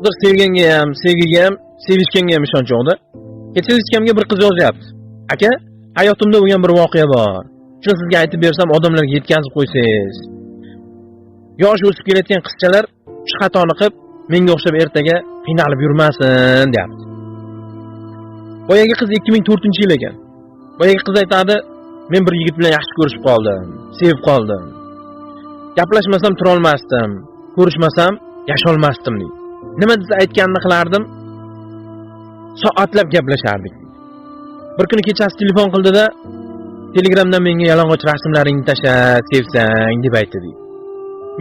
Bir sevganga ham, sevgiga ham, sevishganga ham ishonch yo'qda. Kecha ichkamga bir qiz yozyapti. Aka, hayotimda bo'lgan bir voqea bor. Shuni sizga aytib bersam, odamlarga yetkazib qo'ysangiz. Yosh o'sib kelayotgan qizchalar shu xatoni qilib, menga o'xshab ertaga qiynalib yurmasin, deyapti. Boyagi qiz 2004-yil ekan. Boyagi qiz aytadi, men bir yigit bilan yaxshi ko'rishib qoldim, sevib qoldim. Gaplashmasam turolmasdim, ko'rishmasam yasholmasdim deydi. Nima desa aytganini qilardim. Soatlab gaplashardik. Bir kuni kechasi telefon qildida, Telegramdan menga yalang'och rasmlaringni tasha, sevsang, deb aytdi deydi.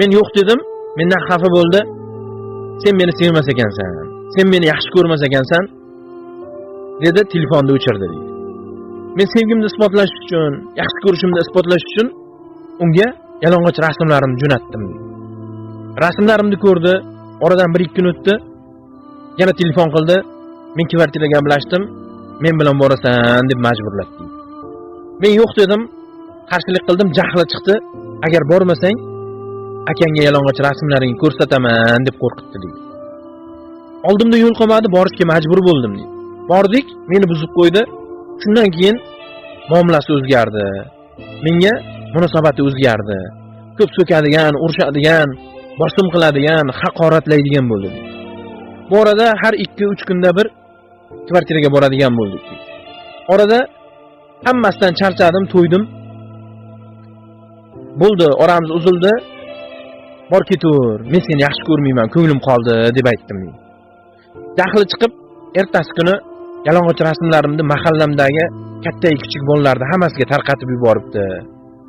Men yo'q dedim, mendan xafa bo'ldi. Sen meni sevmas ekansan, sen meni yaxshi ko'rmas ekansan, dedi, telefonni o'chirdi deydi. Men sevgimni isbotlash uchun, yaxshi ko'rishimni isbotlash uchun unga yalang'och rasmlarimni jo'natdim deydi. Rasmlarimni ko'rdi, oradan 1-2 kun o'tdi. Yana telefon qildi. Men kvartiraga gaplashdim, men bilan borasan deb majburladi deydi. Men yo'q dedim, qarshilik qildim, jahli chiqdi. Agar bormasang, akangga yalang'och rasmlaringni ko'rsataman deb qo'rqitdi deydi. Oldimda yo'l qolmadi, borishga majbur bo'ldim deydi. Bordik, meni buzib qo'ydi. Shundan keyin muomalasi o'zgardi. Menga munosabati o'zgardi. Ko'p so'kadigan, urishadigan, bosim qiladigan, haqoratlaydigan bo'ldi deydi. Bu orada har 2-3 kunda bir kvartiraga boradigan bo'ldik deydi. Orada hammasidan charchadim, to'ydim. Bo'ldi, oramiz uzildi. Bor ketur, men seni yaxshi ko'rmayman, ko'nglim qoldi deb aytdim deydi. Jahli chiqib, ertasi kuni yalang'och rasmlarimni mahallamdagi katta kichik bolalarni hammasiga tarqatib yuboribdi.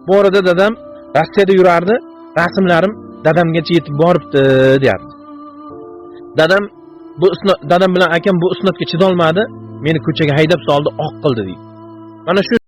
Bu orada dadam Rossiyada yurardi, rasmlarim dadamgacha yetib boribdi, deyapti. Dadam bu dadam bilan akam bu isnodga chidolmadi, meni ko'chaga haydab soldi, oq qildi deydi. Mana shu.